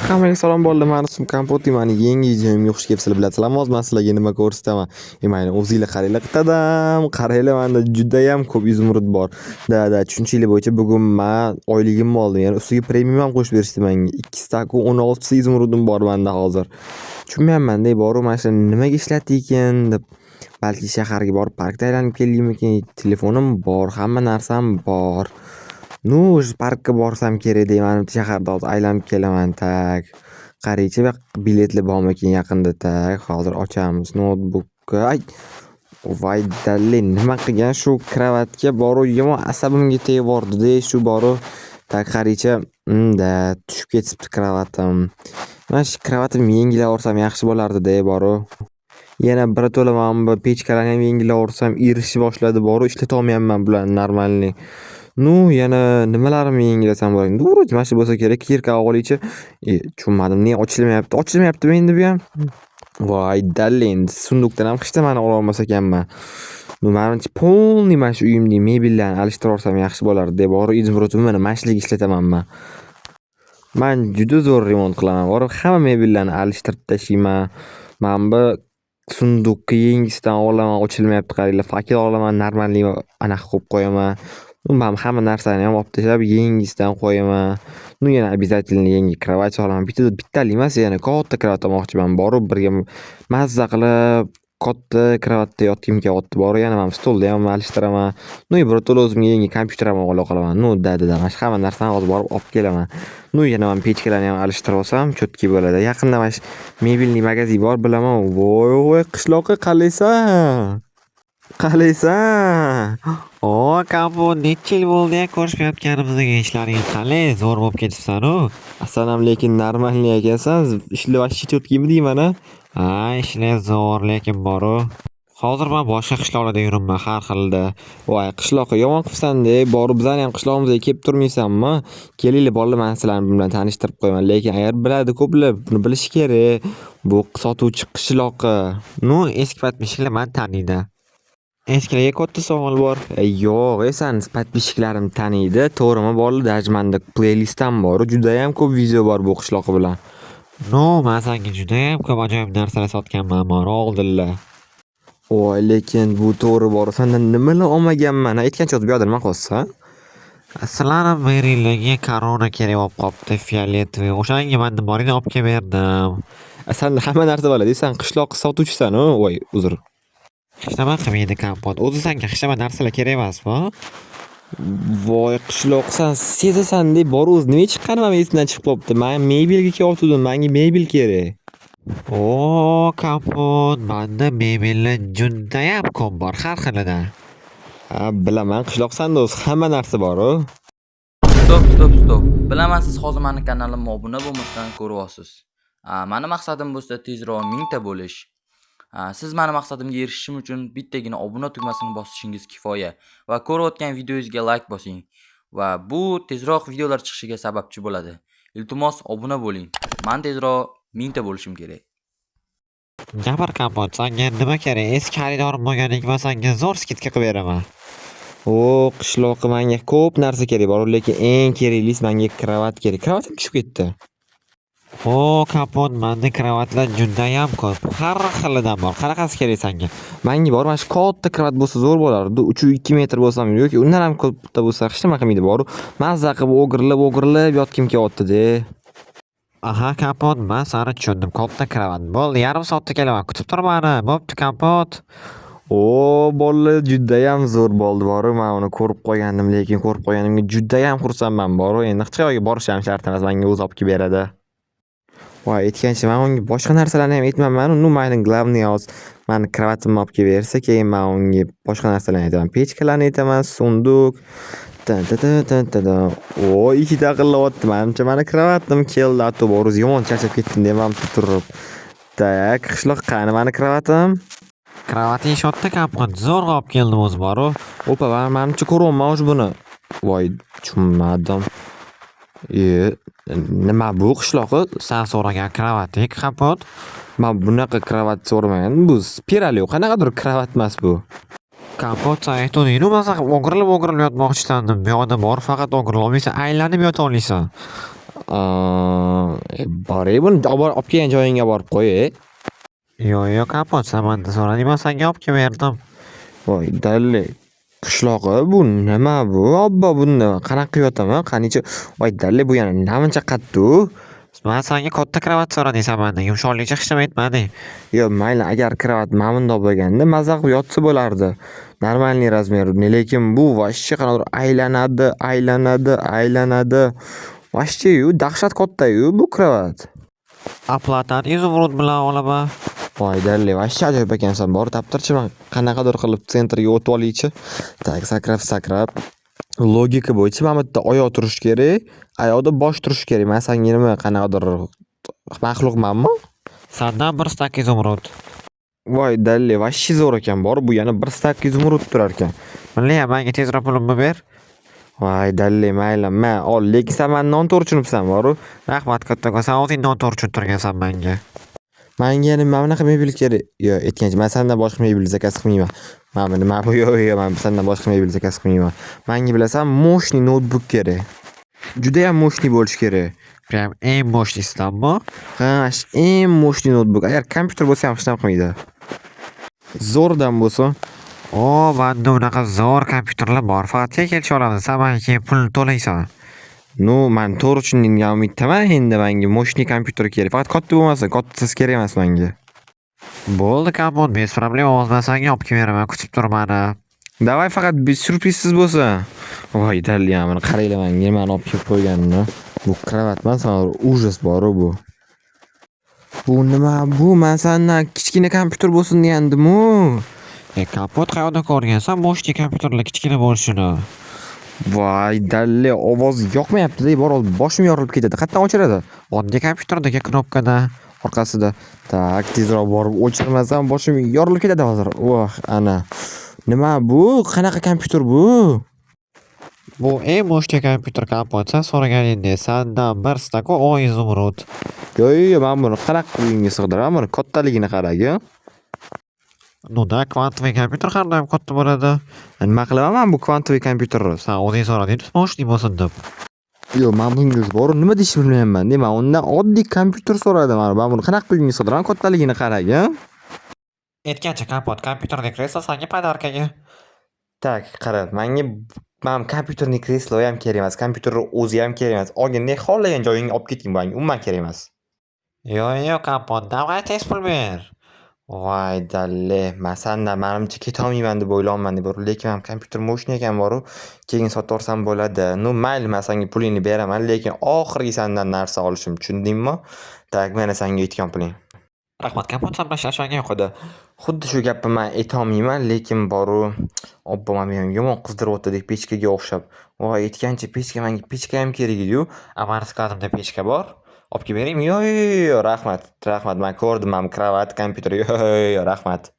Hammaga salom, bolalar, mani ismim Kompot, mani yangi videomga xush kelibsizlar. Bilasizlarmi, hozir man sizlarga nima ko'rsataman? Mayli, o'zinglar qaranglar. Tadam! Qaranglar, menda judayam ko'p изумруд bor. Да, tushunchinglar bo'yicha bugun man oyligimni oldim. Ya'ni ustiga premium ham qo'shib berishdi menga. 2 стак u 16 ta изумруд im bor menda hozir. Tushunmayapman-da, boru mana shu nimaga ishlatdi ekan deb. Balki shaharga borib parkda aylanib keldimmikin? Telefonim bor, hamma narsam bor. Ну, o'sha parkka borsam kerak deyman, shaharda hozir aylanib kelaman. Так. Qaraychi, bu yoqqa biletlar bormikin yaqinda? Так, hozir ochamiz noutbukka. Ay! Voy dalli, nima qilgan shu kravatga boru, yomon asabimga tegvordi-da shu boru. Так, qaraychi, да, tushib ketibdi kravatim. Mana shu kravatimni yangilab olsam yaxshi bo'lardi-da boru. Yana birato'la mana bu pechkalarni ham yangilab olsam, erishib boshladi boru, ishlatolmayapman bularni нормальный. Ну, yana nimalarimni yangilasam bo'ladi? Ну, вроде mana shu bo'lsa kerak. Кирка olaychi. Tushunmadim, nega ochilmayapti? Ochilmayaptimi endi bu ham? Voy dalli, endi сундук dan ham hech nimani ololmas ekanman. Ну, manimcha, полный mana shu uyimdagi mebellarni alishtirib yuborsam yaxshi bo'lardi. Boru, изумруд imni mana shularga ishlataman man. Man juda zo'r remont qilaman. Borib hamma mebellarni alishtirib tashlayman. Mana bu сундук ka yangisidan olaman, ochilmayapti, qaranglar. Факел olaman, нормальный anaqa qo'yib qo'yaman. Man hamma narsani ham olib tashlab, yangisidan qo'yaman. Ну, yana обязательно yangi кровать olaman. Bitta bittalik emas, yana katta кровать olmoqchiman. Borib birga mazza qilib katta kravatda yotgim kelyapti. Borib yana mana stolni ham alishtiraman. Ну и birato'la o'zimga yangi kompyuter ham ola qolaman. Ну, да, mana shu hamma narsani hozir borib olib kelaman. Ну, yana mana pechkalarni ham alishtirib olsam, чётки bo'ladi. Yaqinda mana shu мебельный magazin bor, bilaman. Voy, voy, qishloqqa qalaysan? Qalaysan? O, Kompot, necha yil bo'ldi-ya ko'rishmayotganimizga, ishlaring qalay, zo'r bo'lib ketibsan-u. San ham lekin нормальный ekansan. Ishlar вообще чётки mi deyman a? Ha, ishlar zo'r, lekin boru. Hozir man boshqa qishloqlarda yuribman har xilda. Voy, qishloqqa yomon qilibsan-da, borib bizani ham qishlog'imizga kelib turmaysanmi? Kelinglar, bolalar, man sizlarni bilan tanishtirib qo'yaman. Lekin agar biladi ko'plar, buni bilishi kerak. Bu sotuvchi qishloqi. Ну, eski подписчик lar mani taniydi. Eskilarga katta savol bor. Yo'q, san подписчик larim taniydi. To'g'rimi, bolalar? Даже menda playlist ham bor. Judayam ko'p video bor bu qishloqi bilan. Ну, man sanga judayam ko'p ajoyib narsalar sotganman bor oldinlar. Voy, lekin bu to'g'ri bor. Sandan nimalar olmaganman. Aytgancha, hozir bu yoqda nima qilyapsan? Sizlarni meringlarga корона kerak bo'lib qolibdi, фиолетовый. O'shanga manda bor edi, olib kelib berdim. Sanda hamma narsa bo'ladi. San qishloq sotuvchisan-u. Voy, uzr. Hech nima qilmaydi, Kompot. O'zi sanga hech nima narsalar kerak emasmi? Voy, qishloq, san sezasan-da, bor, o'zi nima chiqqani ham esimdan chiqib qolibdi. Man mebelga kelyotgandim, menga mebel kerak. O, Kompot, manda mebellar judayam ko'p bor, har xilidan. Ha, bilaman, qishloq, sanda o'zi hamma narsa bor-u. Стоп, стоп, стоп. Bilaman, siz hozir mani kanalimga obuna bo'lmasdan ko'ryapsiz. Mani maqsadim bo'lsa tezroq 1000 ta bo'lish. Siz mani maqsadimga erishishim uchun bittagina obuna tugmasini bosishingiz kifoya va ko'rayotgan videongizga like bosing va bu tezroq videolar chiqishiga sababchi bo'ladi. Iltimos, obuna bo'ling. Man tezroq 1000 ta bo'lishim kerak. Gapir, Kompot, sanga nima kerak? Eski xaridorim bo'lganing man sanga zo'r скидка qilib beraman. O, qishloqi, menga ko'p narsa kerak bor, lekin eng keraklisi menga kravat kerak. Kravatim tushib ketdi. O, Kompot, manda kravatlar judayam ko'p. Har xilidan bor. Qanaqasi kerak sanga? Menga bor, mana shu katta kravat bo'lsa zo'r bo'lardi. 3,2 metr bo'lsam yoki undan ham katta bo'lsa hech nima qilmaydi boru. Mazza qilib o'girilib, o'girilib yotgim kelyapti-da. Aha, Kompot, man sani tushundim. Katta kravat. Bo'ldi, yarim soatda kelaman. Kutib tur mani. Bo'pti, Kompot. O, bolalar, judayam zo'r bo'ldi boru. Man uni ko'rib qolgandim, lekin ko'rib qolganimga judayam xursandman boru. Endi hech qayerga borish ham shart emas, menga o'zi olib kelib beradi. Voy, aytgancha, man unga boshqa narsalarni ham aytmayman. Ну, mayli, главный hozir mani kravatimni olib kelib bersa, keyin man unga boshqa narsalarni aytaman. Pechkalarni aytaman, сундук. Tan ta ta ta ta ta. O, eshik taqillayapti. Manimcha, mani kravatim keldi. А то bor, o'zi yomon charchab ketdim deyman turib. Так, qishloq, qani mani kravatim? Kravating shu yerda, Kompot. Zo'rg'a olib keldim o'zi boru. Opa, manimcha ko'ryapman уже buni. Voy, tushunmadim. Nima bu, qishloqi? San so'ragan kravating, Kompot. Man bunaqa kravat so'ramagandim. Bu спирали, qanaqadir kravat emas bu. Kompot, san aytuvding-ku, maza qilib o'girilib o'girilib yotmoqchisan deb. Bu yoqda bor, faqat o'girila olmaysan, aylanib yota olasan. Boray, buni olib kelgan joyingga borib qo'y. Yo'q, yo'q, Kompot, san mandan so'rading, man senga olib kelib berdim. Voy, dalli. Qishlog'i bu nima bu? Obbo, buni qanaqa qilib yotaman? Qanichi? Voy, dalli, bu yana namuncha qattiq. Man senga katta kravat so'rading san mandan, yumshoqligicha hech nima aytmading. Yo'q, mayli, agar kravat mana bundoq bo'lganda maza qilib yotsa bo'lardi. Нормальный размер. Lekin bu вообще qanaqadir aylanadi, aylanadi, aylanadi. Вообще-yu dahshat katta-yu bu kravat. Оплата ni изумруд bilan olaman. Voy, dalli, вообще ajoyib ekansan. Bor, taptirchi, man qanaqadir qilib центр ga o'tib olaychi. Так, sakrab, sakrab. Logika bo'yicha mana bu yerda oyoq turishi kerak, oyoqda bosh turishi kerak. Man sanga nima, qanaqadir maxluqmanmi? Sandan bir стак изумруд. Voy, dalli, вообще zo'r ekan. Bor, bu yana bir стак изумруд turar ekan. Бля, menga tezroq pulimni ber. Voy, dalli, mayli, ma, ol, lekin san mani noto'g'ri tushunibsan boru. Rahmat kattakon, san o'zing noto'g'ri tushuntirgansan menga. Manga yana mana bunaqa mebel kerak. Yo'q, aytgancha, man sandan boshqa mebel заказ qilmayman. Mana bu nima bu? Yo'q, yo'q, man sandan boshqa mebel заказ qilmayman. Manga, bilasan, мощный noutbuk kerak. Judayam мощный bo'lishi kerak. Прям eng мощный sidanmi? Ha, shu eng мощный noutbuk. Agar kompyuter bo'lsa ham hech nima qilmaydi. Zo'rdan bo'lsin. O, menda unaqa zo'r kompyuterlar bor. Faqat keyin kelisha olamiz. San menga keyin pulni to'laysan. Ну, man to'g'ri tushunding degan umiddaman. Endi menga мощный kompyuter kerak. Faqat katta bo'lmasin, kattasiz kerak emas menga. Bo'ldi, Kompot, без проблем, hozir man senga olib kelib beraman. Kutib tur mani. Давай, faqat syurprizsiz bo'lsin. Voy, dalli, buni qaranglar, menga nimani olib kelib qo'yganini. Bu kravat emas, ужас bor-u bu. Bu nima bu? Man sandan kichkina kompyuter bo'lsin degandim-u. E, Kompot, qayoqda ko'rgansan мощный kompyuterlar kichkina bo'lishini? Voy, dalli, ovoz yoqmayapti-da, bor, boshim yorilib ketadi. Qayerdan o'chiradi? Oddiy kompyuterdagi knopkada. Orqasida. Так, tezroq borib o'chirmasam, boshim yorilib ketadi hozir. Voh, ana. Nima bu? Qanaqa kompyuter bu? Bu eng мощный kompyuter, Kompot. San so'raganingdek, sandan bir стак 10 изумруд. Yo'q, yo'q, yo'q, man buni qanaqa qilib uyimga sig'diraman? Buni kattaligini qaragin. Ну да, квантовый kompyuter har doim katta bo'ladi. Nima qilaman man bu квантовый kompyuterni? San o'zing so'rading мощный bo'lsin deb. Yo'q, man bunga bor, nima deyishni bilmayapman. Man undan oddiy kompyuter so'radim. Man buni qanaqa qilib uyimga sig'diraman? Kattaligini qaragin. Aytgancha, Kompot, kompyuterli kreslo senga подарка ga. Так, qara, menga man kompyuterni kreslo ham kerak emas, kompyuterni o'zi ham kerak emas. Olgin, xohlagan joyingga olib keting, bu menga umuman kerak emas. Yo'q, yo'q, Kompot, давай, tez pul ber. Voy, dalli, man sandan manimcha ketolmayman deb o'ylayapman deb, lekin man kompyuter мощный ekan boru, keyin sotib yuborsam bo'ladi. Ну, mayli, man senga pulingni beraman, lekin oxirgi sandan narsa olishim, tushundingmi? Так, mana senga aytgan puling. Rahmat, Kompot, san bilan ishlash menga yoqadi. Xuddi shu gapni man aytolmayman, lekin boru, obbo, mani ham yomon qizdiryapti pechkaga o'xshab. Voy, aytgancha, pechka, menga pechka ham kerak edi-yu. A mani skladimda pechka bor. Olib kelib beraymi? Yo'q, yo'q, yo'q, rahmat, rahmat. Man ko'rdim, mana kravat, kompyuter. Yo'q, yo'q, yo'q, rahmat.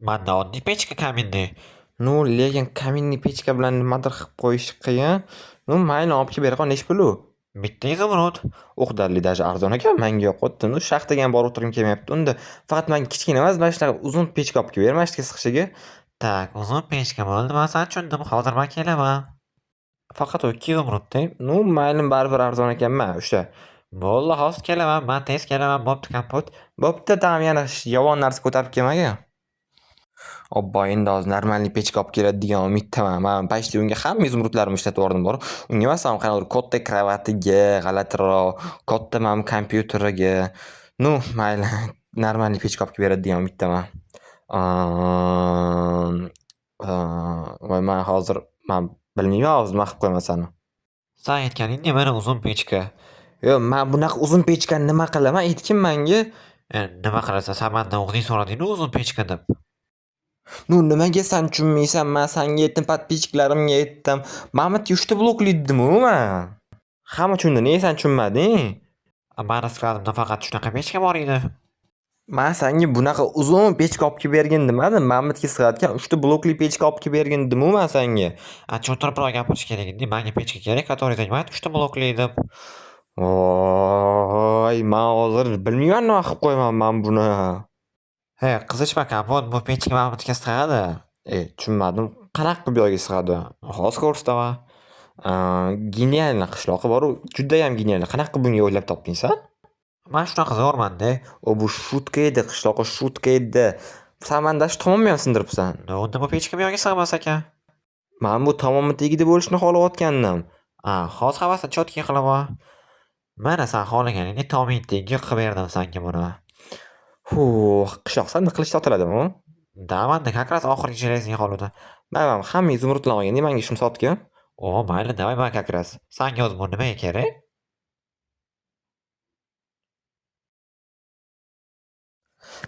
Manda oddiy pechka, каминный. Ну, lekin каминный pechka bilan nimadir qilib qo'yish qiyin. Ну, mayli, olib kelib bera qol, nechi pul u? Bitta изумруд. Uh, dalli, даже arzon ekan, menga yoqyapti. Ну, shaxtaga ham borib o'tirgim kelmayapti. Unda faqat menga kichkina emas, mana shunaqa uzun pechka olib kelib ber, mana shu yerga sig'ishiga. Так, uzun pechka bo'ldi, man sani tushundim. Hozir man kelaman. Faqat u 2 изумруд-da. Ну, mayli, baribir arzon ekan, ma, o'sha. Bo'ldi, hozir kelaman. Man tez kelaman. Bo'pti, Kompot. Bo'pti, tamam, yana yomon narsa ko'tarib kelmagin. Obbo, endi hozir нормальный pechka olib keladi degan umiddaman. Man почти unga hamma изумруд larimni ishlatib yubordim bor. Unga emas, qanaqadir katta kravatiga, g'alatiroq, katta mana kompyuteriga. Ну, mayli, нормальный pechka olib kelib beradi degan umiddaman. Voy, man hozir man bilmayman hozir nima qilib qo'yaman sani. San aytganingdek, mana uzun pechka. Yo'q, man bunaqa uzun pechkani nima qilaman? Aytgin manga. E, nima qilasan? San mandan o'zing so'rading-ku uzun pechka deb. Ну, nimaga san tushunmaysan? Man sanga aytdim, подписчик larimga aytdim. Mana bu yerda 3 ta blokli dedim-ku man. Hamma tushundi, nega san tushunmading? Mani skladimda faqat shunaqa pechka bor edi. Man sanga bunaqa uzun pechka olib kelib bergin demadim. Mana bu yerga sig'adigan 3 ta blokli pechka olib kelib bergin dedim-ku man sanga. A tushuntiribroq gapirish kerak edi. Manga pechka kerak, который занимает 3 ta blokli deb. Voy, man hozir bilmayman nima qilib qo'yaman man buni. He, qizishma, Kompot, bu pechka mana bu yerga sig'adi. E, tushunmadim. Qanaqa qilib bu yoqqa sig'adi? Hozir ko'rsataman. Гениальный qishloqi bor-u, judayam гениальный. Qanaqa qilib bunga o'ylab topding san? Man shunaqa zo'rman-da. O bu шутка edi, qishloqi, шутка edi. San mani shu tomonni ham sindiribsan. Unda bu pechka bu yoqqa sig'mas ekan. Man bu tomonni tagida bo'lishini xohlayotgandim. A, hozir hammasini чётко qilaman. Mana san xohlaganingdek toming tagiga qilib berdim sanga buni. Huh, qishloq sanda qilich sotiladimi? Да, manda как раз oxirgi железный qoluvdi. Man hamma изумруд larni olganda manga shuni sotgin. O, mayli, давай man как раз. Sanga o'zi bu nimaga kerak?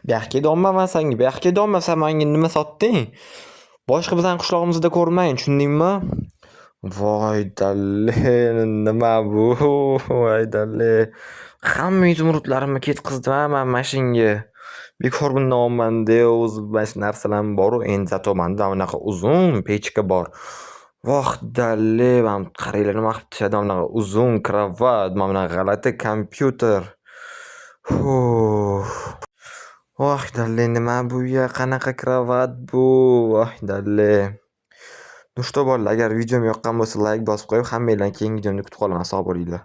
Bu yoqqa kedolman man sanga, bu yoqqa kedolman. San manga nima sotding? Boshqa bizani qishlog'imizda ko'rmagin, tushundingmi? Voy dalle, nima bu? Voy dalle. Hamma изумруд larimni ketqizdim man mashinga. Bekor bundan olman-da o'zi mana shu narsalarim bor-u, endi zato manda bunaqa uzun pechka bor. Voh dalle, mana qaranglar nima qilib tashladi, mana bunaqa uzun kravat, mana bunaqa g'alati kompyuter. Huh. Voh dalle, nima bu ya? Qanaqa kravat bu? Voh dalle. Ну что, bolalar, agar videom yoqqan bo'lsa, layk bosib qo'yib, hammanglarni keyingi videomda kutib qolaman. Sog' bo'linglar.